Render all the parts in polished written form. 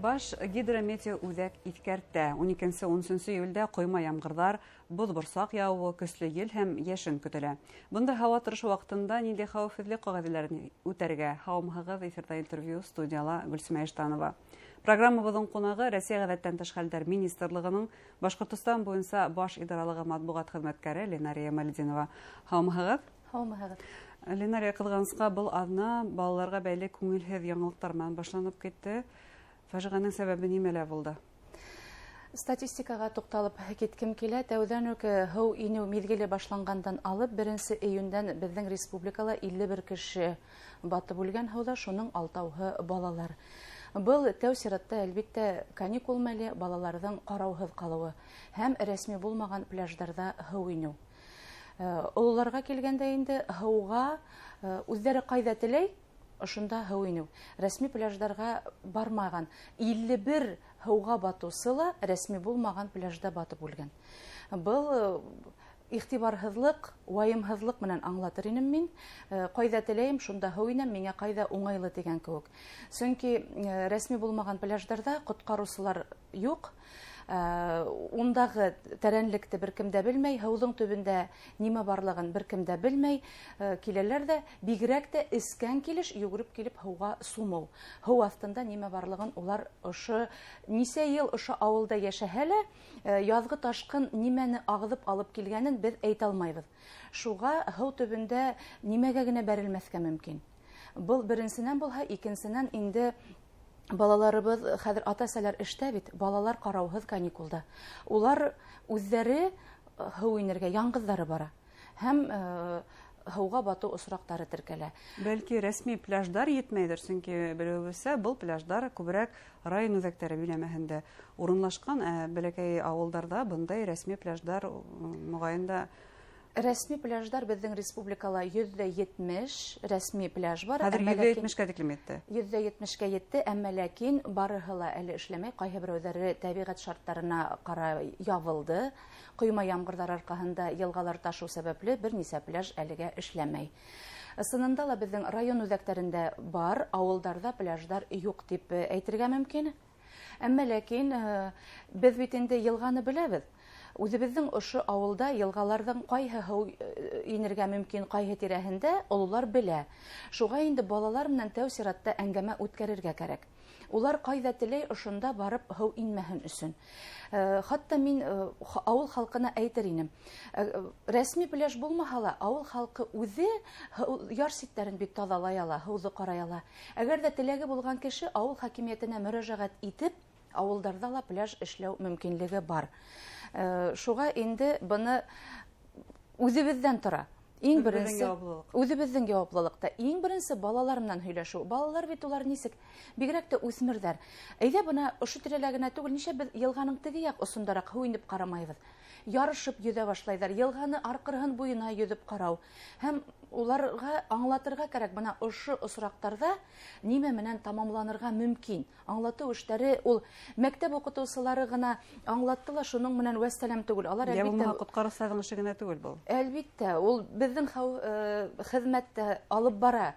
Баш гидрометеоүҙәк иҫкәртә. 12-13 июлдә ҡойма ямғырҙар, боҙ борсаҡ яуыуы, көслө ел һәм йәшен көтөлә. Бындай һауа торошо ваҡытында ниндәй хәүефһеҙлек ҡағиҙәләрен үтәргә? Һаумыһығыҙ, эфирҙа интервью, студияла Гөлсимә Иштанова. Программабыҙҙың ҡунағы Рәсәй ғәҙәттән тыш хәлдәр министрлығының Башҡортостан буйынса баш идаралығы матбуғат хеҙмәткәре Ленария Ямалетдинова. Һаумыһығыҙ? Һаумыһығыҙ. Ленария, ҡыҙғанысҡа, был аҙна балаларға бәйле күңелһеҙ яңылыҡтар менән башланып китте. Фажиғәнең сәбәбе нимәлә булды? Статистикаға туҡталып киткем килә. Тәүҙән үк һыу инеү миҙгеле башланғандан алып 1 июндән беҙҙең республикала 51 кеше батып үлгән һыуҙа, шуның 6-ы балалар. Был тәү сиратта, әлбиттә, каникул мәле балаларҙың ҡарауһыҙ ҡалыуы һәм рәсми булмаған пляждарҙа һыу инеү. Ололарға килгәндә инде һыуға үҙҙәре ҡайҙа теләй, ошонда һыу инеү. Рәсми пляждарға бармаған 51 һыуға батыусы ла рәсми булмаған пляжда батып үлгән. Был иғтибарһыҙлыҡ, вайымһыҙлыҡ менән аңлатыр инем мин. Ҡайҙа теләйем, шунда һыу инәм, миңә ҡайҙа уңайлы тигән кеүек. Сөнки рәсми булмаған пляждарҙа ҡотҡарыусылар юҡ. Ундағы тәрәнлекте бер кем дә белмәй, һыуҙың төбөндә нимә барлығын бер кем дә белмәй. Киләләр ҙә, бигерәк тә эскән килеш йүгереп килеп һыуға сумыу. Һыу аҫтында нимә барлығын улар ошо нисә йыл ошо ауылда йәшәһә лә, яҙғы ташҡын нимәне ағыҙып алып килгәнен беҙ әйтә алмайбыҙ. Шуға һыу төбөндә нимәгә генә бәрелмәҫкә мөмкин. Был беренсенән булһа, икенсенән инде балаларыбыҙ хәҙер ата-әсәләр эштә бит, балалар ҡарауһыҙ каникулда. Улар үҙҙәре һыу инергә яңғыҙҙары бара һәм һыуға батыу осраҡтары теркәлә. Бәлки рәсми пляждар етмәйҙер, сөнки белеүебеҙсә, был пляждар күберәк район үҙәктәре биләмәһендә урынлашҡан, ә бәләкәй ауылдарҙа бындай рәсми пляждар моғайын да. Рәсми пляждар беҙҙең республикала 170 рәсми пляж бар. Хәҙер Әммә йөҙҙә ләкин етмешкә тиклем етте. 170-кә етте, әммә ләкин барыһы ла әле эшләмәй. Ҡайһы берәүҙәре тәбиғәт шарттарына ҡарай ябылды. Ҡойма ямғырҙар арҡаһында йылғалар ташыу сәбәпле бер нисә пляж әлегә эшләмәй. Ысынында ла беҙҙең район үҙәктәрендә бар, ауылдарҙа пляждар юҡ тип әйтергә мөмкин. Әммә ләкин беҙ бит инде йылғаны беләбеҙ. Үҙебеҙҙең ошо ауылда йылғаларҙың ҡайһы һыу инергә мөмкин, ҡайһы тирәһендә ололар белә. Шуға инде балалар менән тәү сиратта әңгәмә үткәрергә кәрәк. Улар ҡайҙа теләй, ошонда барып һыу инмәһен өсөн. Хатта мин ауыл халҡына әйтер инем. Рәсми пляж булмаһа ла, ауыл халҡы үҙе яр ситтәрен бит таҙалай ала, һыуҙы ҡарай ала. Әгәр ҙә теләге булған кеше ауыл хакимиәтенә мөрәжәғәт итеп, ауылдарҙа ла пляж эшләү мөмкинлеге бар. Шуға инде быны үҙебеҙҙән тора. Иң Үҙебеҙҙең беренсе яуаплылыҡ. үҙебеҙҙең яуаплылыҡта. Иң беренсе балалар менән һөйләшеү. Балалар бит улар нисек? Бигерәк тә үҫмерҙәр. Әйҙә бына ошо тирәлә генә түгел, нисә беҙ йылғаның теге яҡ осондараҡ һыу инеп ҡарамайбыҙ. Ярышып йөҙә башлайҙар. Йылғаны арҡырыһын буйына йөҙөп ҡарау. Һәм уларға аңлатырға кәрәк, бына ошо осраҡтарҙа нимә менән тамамланырға мөмкин. Аңлатыу эштәре ул мәктәп уҡытыусылары ғына аңлатты ла, шуның менән вәссәләм түгел. Алар Йә әлбиттә булмаһа ҡотҡарыусыларҙың эше генә түгел был. Әлбиттә, ул беҙҙең хеҙмәттә алып бара.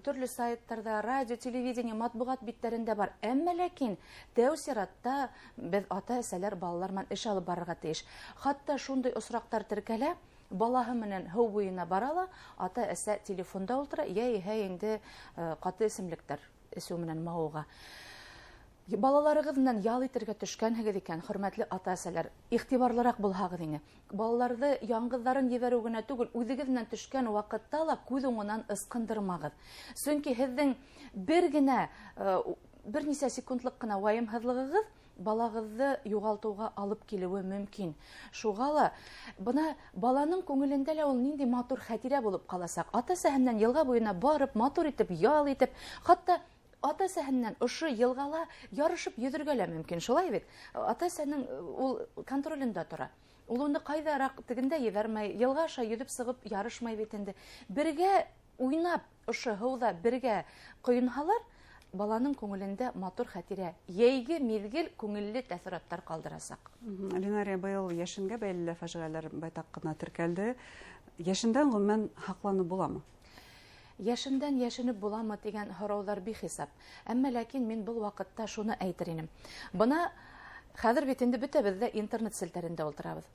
Төрлө сайттарҙа, радио, телевидение, матбуғат биттәрендә бар. Әммә ләкин тәү сиратта беҙ ата-әсәләр балалар менән эш алып барырға тейеш. Хатта шундай осраҡтар теркәлә, балаһы менән һыу буйына бара ла, ата-әсә телефонда ултыра, йә иһә инде ҡаты эсемлектәр эсеү менән мауыға. Балаларығыҙ менән ял итергә төшкәнһегеҙ икән, хөрмәтле ата-әсәләр, иғтибарлыраҡ булһағыҙ ине. Балаларҙы яңғыҙҙарын ебәреү генә түгел, үҙегеҙ менән төшкән ваҡытта ла күҙ уңынан ысҡындырмағыҙ. Сөнки һеҙҙең бер нисә секундлыҡ ҡына вайымһыҙлығығыҙ балағыҙҙы юғалтыуға алып килеүе мөмкин. Шуға ла бына баланың күңелендә лә ул ниндәй матур хәтирә булып ҡаласаҡ. Ата-әсәһе менән йылға буйына барып, матур итеп ял итеп, хатта ата-әсәһе менән ошо йылғала ярышып йөҙөргә лә мөмкин, шулай бит? Ата-әсәнең ул контролендә тора. Ул уны ҡайҙараҡ тегендә ебәрмәй, йылға аша йөҙөп сығып ярышмай бит инде. Бергә уйнап, ошо һыуҙа бергә ҡойонһалар, баланың күңелендә матур хәтирә, йәйге миҙгел күңелле тәьҫораттар ҡалдырасаҡ. Ленария, быйыл йәшенгә бәйле лә фажиғәләр байтаҡ ҡына теркәлде. Йәшендән ғөмүмән һаҡланып буламы? Йәшендән йәшенеп буламы тигән һорауҙар бихисап. Әммә ләкин мин был ваҡытта шуны әйтер инем. Бына хәҙер бит инде бөтәбеҙ ҙә интернет селтәрендә ултырабыҙ.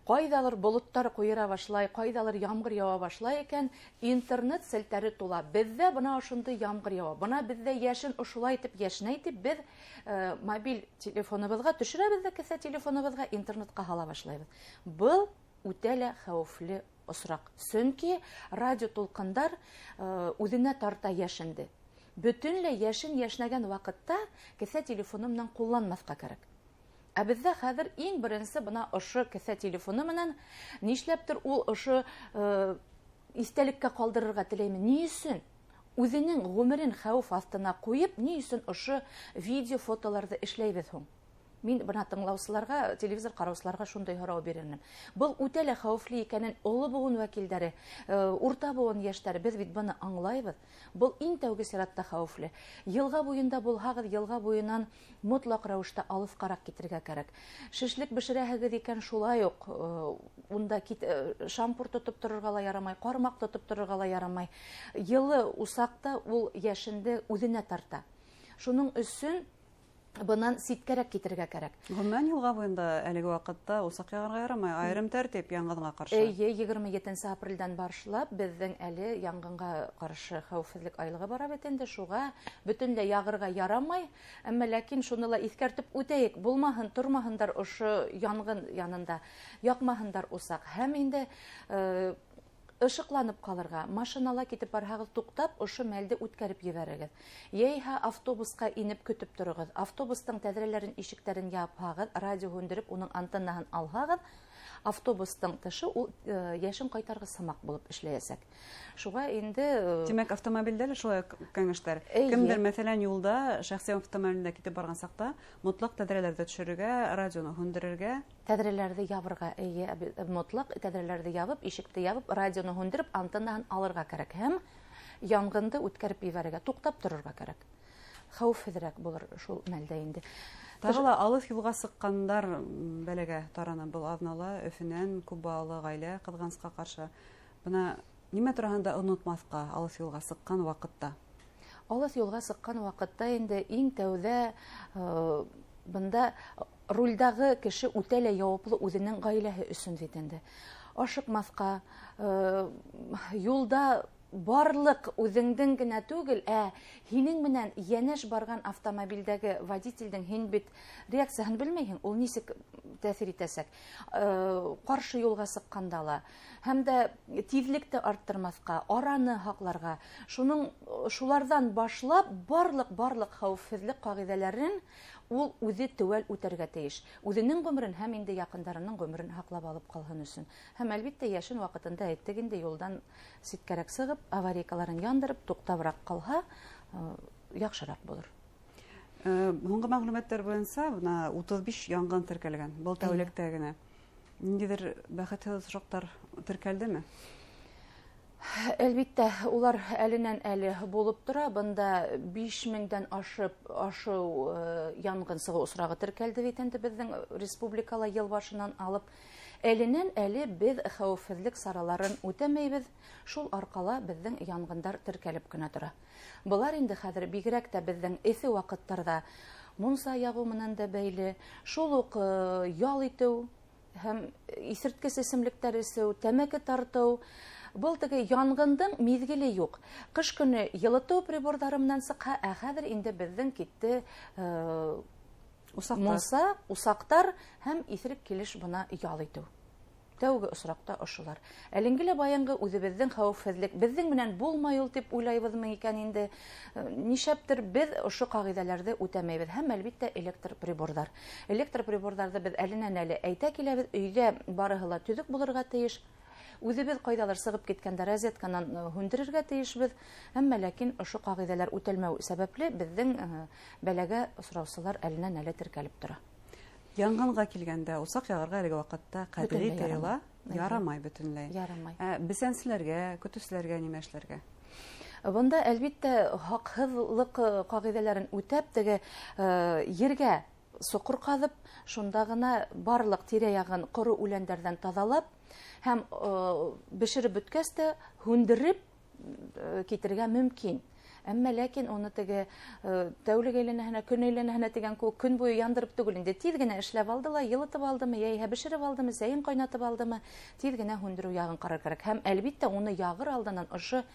Ҡайҙалыр болоттар ҡуйыра башлай, ҡайҙалыр ямғыр яуа башлай икән, интернет селтәре тула. Беҙҙә бына ошондай ямғыр яуа, бына беҙҙә йәшен ошолай итеп йәшнәй тип беҙ мобиль телефоныбыҙға төшөрәбеҙ ҙә кеҫә телефоныбыҙға интернетҡа һала башлайбыҙ. Был үтә лә хәүефле осраҡ. Сөнки радио тулҡындар үҙенә тарта йәшенде. Бөтөнләй йәшен йәшнәгән ваҡытта кеҫә телефоны менән ҡулланмаҫҡа кәрәк. Ә беҙҙә хәҙер иң беренсе бына ошо кеҫә телефоны менән нишләптер ул ошо иҫтәлеккә ҡалдырырға теләйме? Ни өсөн? Үҙенең ғүмерен хәүеф аҫтына ҡуйып, ни өсөн ошо видео, фотоларҙы эшләйбеҙ һуң? Мин бына тыңлаусыларға, телевизор ҡараусыларға шундай һорау бирермен. Был үтә лә хәүефле икәнен оло быуын вәкилдәре, урта быуын йәштәре, беҙ бит быны аңлайбыҙ. Был иң тәүге сиратта хәүефле. Йылға буйында булһағыҙ, йылға буйынан мотлаҡ рәүештә алыҫҡараҡ китергә кәрәк. Шешлек бешерәһегеҙ икән, шулай уҡ унда шампур тотоп торорға ла ярамай, ҡармаҡ тотоп торорға ла ярамай. Йылы усаҡта ул йәшенде үҙенә тарта. Шуның өсөн бынан ситкәрәк китергә кәрәк. Ғөмүмән, йылға буйында әлеге ваҡытта усаҡ яғырға ярамай, айырым тәртип янғынға ҡаршы. Эйе, 27 апрелдән башлап беҙҙең әле янғынға ҡаршы хәүефһеҙлек айлығы бара бит инде, шуға бөтөнләй яғырға ярамай. Әммә ләкин шуны ла иҫкәртеп үтәйек, булмаһын, тормаһындар ошо янғын янында, яҡмаһындар усаҡ. Һәм инде ышыҡланып ҡалырға, машинала китеп барһағыҙ, туҡтап, ошо мәлде үткәреп ебәрегеҙ. Йәйһә автобусҡа инеп көтөп тороғоҙ. Автобустың тәҙрәләрен, ишектәрен япһағыҙ, радио һүндереп, уның антеннаһын алһағыҙ, автобустың тышы ул йәшен ҡайтарғы сымаҡ булып эшләйәсәк. Шуға инде, Тимәк, автомобилдә лә шулай уҡ кәңәштәр. Эйе. Кемдер, мәҫәлән, юлда шәхси автомобилдә китеп барған саҡта мотлаҡ тәҙрәләрҙе төшөрөргә, радионы һүндерергә. Тәҙрәләрҙе ябырға, эйе, мотлаҡ тәҙрәләрҙе ябып, ишекте ябып, радионы һүндереп, антеннаһын алырға кәрәк һәм янғынды үткәреп ебәрергә, туҡтап торорға кәрәк. Хәүефһеҙерәк булыр шул мәлдә инде. Тағы ла алыҫ юлға сыҡҡандар бәләгә тараны был аҙнала Өфөнән күп балалы ғаилә ҡыҙғанысҡа ҡаршы. Бына нимә тураһында онотмаҫҡа алыҫ юлға сыҡҡан ваҡытта? Алыҫ юлға сыҡҡан ваҡытта инде иң тәүҙә бында рулдәге кеше үтә лә яуаплы үҙенең ғаиләһе өсөн бит инде. Ашыҡмаҫҡа, юлда барлыҡ үҙеңдең генә түгел, ә һинең менән йәнәш барған автомобилдәге водителдең һин бит реакцияһын белмәйһең, ул нисек тәьҫир итәсәк. Ҡаршы юлға сыҡҡанда ла һәм дә тиҙлекте арттырмаҫҡа, араны һаҡларға. Шуларҙан башлап барлыҡ хәүефһеҙлек ҡағиҙәләрен ул үҙе теүәл үтәргә тейеш. Үҙенең ғүмерен һәм инде яҡындарының ғүмерен һаҡлап алып ҡалһын өсөн. Һәм әлбиттә йәшен ваҡытында әйттек инде, юлдан ситкәрәк сығып, аварийкаларын яндырып, туҡтабыраҡ ҡалһа, яҡшыраҡ булыр. Һуңғы мәғлүмәттәр буйынса, бына 35 янғын теркәлгән был тәүлектә генә. Ниндәйҙер бәхетһеҙ осраҡтар теркәлдеме? Әлбиттә, улар әленән әле булып тора. Бында биш меңдән ашыу янғын сығыу осрағы теркәлде бит инде беҙҙең республикала йыл башынан алып. Әленән әле беҙ хәүефһеҙлек сараларын үтәмәйбеҙ. Шул арҡала беҙҙең янғындар теркәлеп кенә тора. Былар инде хәҙер бигерәк тә беҙҙең эҫе ваҡыттарҙа мунса яғыу менән дә бәйле, шул уҡ ял итеү һәм иҫерткес эсемлектәр эсеү, тәмәке тартыу. Был теге янғындың миҙгеле юҡ. Ҡыш көнө йылытыу приборҙары менән сыҡһа, ә хәҙер инде беҙҙең китте Усаҡтар. мунса, усаҡтар һәм иҫерек килеш бына ял итеү. Тәүге осраҡта ошолар. Әлеңге лә баянғы үҙебеҙҙең хәүефһеҙлек беҙҙең менән булмай ул тип уйлайбыҙмы икән инде? Нишләптер беҙ ошо ҡағиҙәләрҙе үтәмәйбеҙ. Һәм әлбиттә электр приборҙар. Электр приборҙарҙы беҙ әленән әле әйтә киләбеҙ, өйҙә барыһы ла төҙөк булырға тейеш. Үҙебеҙ ҡайҙалыр сығып киткәндә розетканан һүндерергә тейешбеҙ. Әммә ләкин ошо ҡағиҙәләр үтәлмәү сәбәпле беҙҙең бәләгә осраусылар әленән әле теркәлеп тора. Янғынға килгәндә усаҡ яғырға әлеге ваҡытта ҡәтғи Бөтөнләй тыйыла, ярамай. ярамай бөтөнләй. Ярамай. Ә бесәнселәргә, көтөүселәргә нимә эшләргә? Бында әлбиттә һаҡһыҙлыҡ ҡағиҙәләрен үтәп, теге ергә соҡор ҡаҙып, шунда ғына барлыҡ тирә-яғын ҡоро үләндәрҙән таҙалап һәм бешереп бөткәс тә һүндереп, китергә мөмкин. Әммә ләкин уны теге тәүлек әйләнәһенә, көн әйләнәһенә тигән кеүек көн буйы яндырып түгел инде. Тиҙ генә эшләп алды ла, йылытып алдымы, йә бешереп алдымы, сәйен ҡайнатып алдымы, тиҙ генә һүндереү яғын ҡарар кәрәк. Һәм әлбиттә уны яғыр алдынан ошо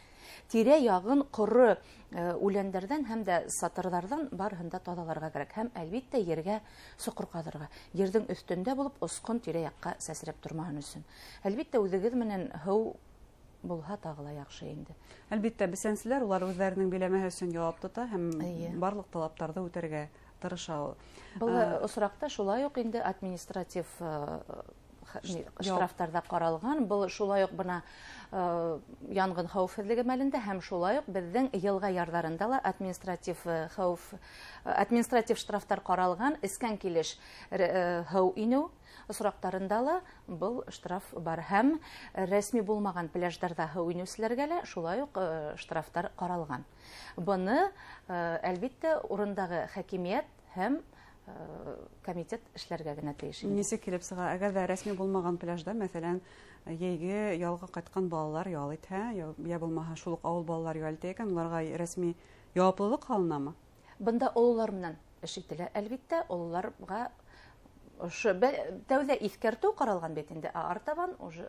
тирә яғын ҡоро үләндәрҙән һәм дә сатырҙарҙан барыһын да таҙаларға кәрәк. Һәм әлбиттә ергә соҡор ҡаҙырға. Ерҙең өҫтөндә булып осҡон тирә яҡҡа сәсрәп тормаһын өсөн. Әлбиттә үҙегеҙ менән һыу булһа тағы ла яҡшы инде. Әлбиттә, бесәнселәр улар үҙҙәренең биләмәһе өсөн яуап тота һәм барлыҡ талаптарҙы үтәргә тырыша. Был осраҡта шулай уҡ инде административ штрафтарҙа ҡаралған. Был шулай уҡ бына янғын хәүефһеҙлеге мәлендә һәм шулай уҡ беҙҙең йылға ярҙарында ла административ штрафтар ҡаралған. Эскән килеш һыу инеү осраҡтарында ла был штраф бар. Һәм рәсми булмаған пляждарҙа һыу инеүселәргә лә шулай уҡ штрафтар ҡаралған. Быны әлбиттә урындағы хакимиәт һәм комитет эшләргә генә тейеш. Нисек килеп сыға, әгәр ҙә рәсми булмаған пляжда, мәҫәлән, йәйге ялға ҡайтҡан балалар ял итһә, йә булмаһа шул уҡ ауыл балалары ял итә икән, уларға рәсми яуаплылыҡ һалынамы? Бында ололар менән эш ителә. Әлбиттә, ололарға ошо тәүҙә иҫкәртеү ҡаралған бит инде, ә артабан уже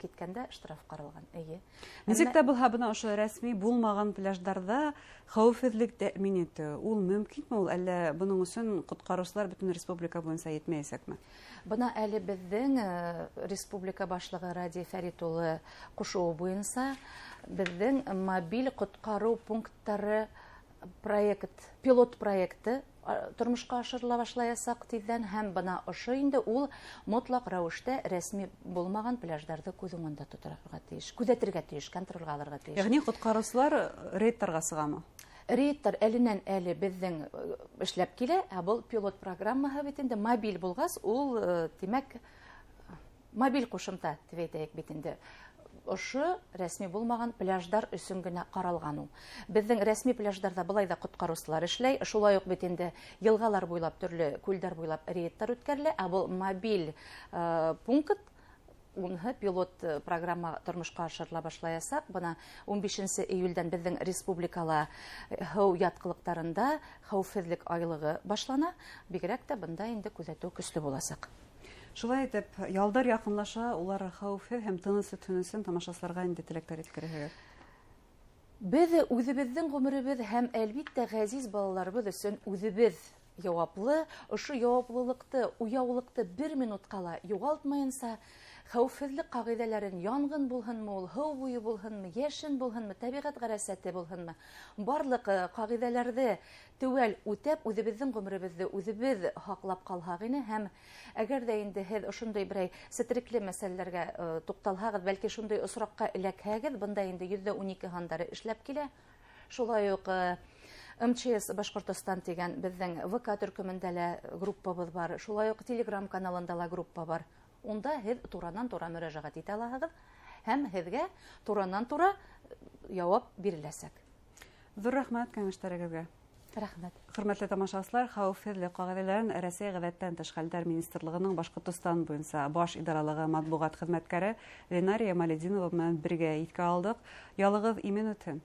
киткәндә штраф ҡаралған. Эйе. Нисек тә булһа, бына ошо рәсми булмаған пляждарҙа хәүефһеҙлек тәьмин итеү, ул мөмкинме ул, әллә бының өсөн ҡотҡарыусылар бөтөн республика буйынса етмәйәсәкме? Бына әле беҙҙең республика башлығы Радий Фәрит улы ҡушыуы буйынса беҙҙең мобиль ҡотҡарыу пункттары проект, пилот проекты тормошҡа ашырыла башлаясаҡ тиҙҙән, һәм бына ошо инде ул мотлаҡ рәүештә рәсми булмаған пляждарҙы күҙ уңында тоторға тейеш, күҙәтергә тейеш, контролгә алырға тейеш. Йәғни ҡотҡарыусылар рейдтарға сығамы? Рейдтар әленән әле беҙҙең эшләп килә, ә был пилот программаһы бит инде мобиль булғас, ул, тимәк, мобиль ҡушымта тип әйтәйек бит инде. Ошо рәсми булмаған пляждар өсөн генә ҡаралған ул. Беҙҙең рәсми пляждарҙа былай ҙа ҡотҡарыусылар эшләй, шулай уҡ бит инде йылғалар буйлап, төрлө күлдәр буйлап рейдтар үткәрелә, ә был мобиль пункт, уныһы пилот программа тормошҡа ашырыла башлаясаҡ. Бына 15 июлдән беҙҙең республикала һыу ятҡылыҡтарында хәүефһеҙлек айлығы башлана. Бигерәк тә бында инде күҙәтеү көслө буласаҡ. Шулай итеп, ялдар яҡынлаша, улар хәүефһеҙ һәм тыныс үтһен өсөн тамашасыларға инде теләктәр еткерәһегеҙ. Беҙ үҙебеҙҙең ғүмеребеҙ һәм әлбиттә ғәзиз балаларыбыҙ өсөн үҙебеҙ яуаплы. Ошо яуаплылыҡты, уяулыҡты бер минутҡа ла юғалтмайынса, хәүефһеҙлек ҡағиҙәләрен, янғын булһынмы ул, һыу буйы булһынмы, йәшен булһынмы, тәбиғәт ғәрәсәте булһынмы, барлыҡ ҡағиҙәләрҙе теүәл үтәп, үҙебеҙҙең ғүмеребеҙҙе үҙебеҙ һаҡлап ҡалһаҡ ине. Һәм әгәр ҙә инде һеҙ ошондай берәй сетерекле мәсьәләләргә туҡталһағыҙ, бәлки шундай осраҡҡа эләкһәгеҙ, бында инде 112 һандары эшләп килә. Шулай уҡ МЧС Башҡортостан тигән беҙҙең ВК төркөмөндә лә группабыҙ бар, шулай уҡ Телеграм каналында ла группа бар. Унда һеҙ туранан-тура мөрәжәғәт итә алаһығыҙ һәм һеҙгә туранан-тура яуап биреләсәк. Ҙур рәхмәт кәңәштәрегеҙгә. Рәхмәт. Хөрмәтле тамашасылар, хәүефһеҙлек ҡағиҙәләрен Рәсәй ғәҙәттән тыш хәлдәр министрлығының Башҡортостан буйынса баш идаралығы матбуғат хеҙмәткәре Ленария Ямалетдинова менән бергә иҫкә алдыҡ. Ялығыҙ имен үтһен.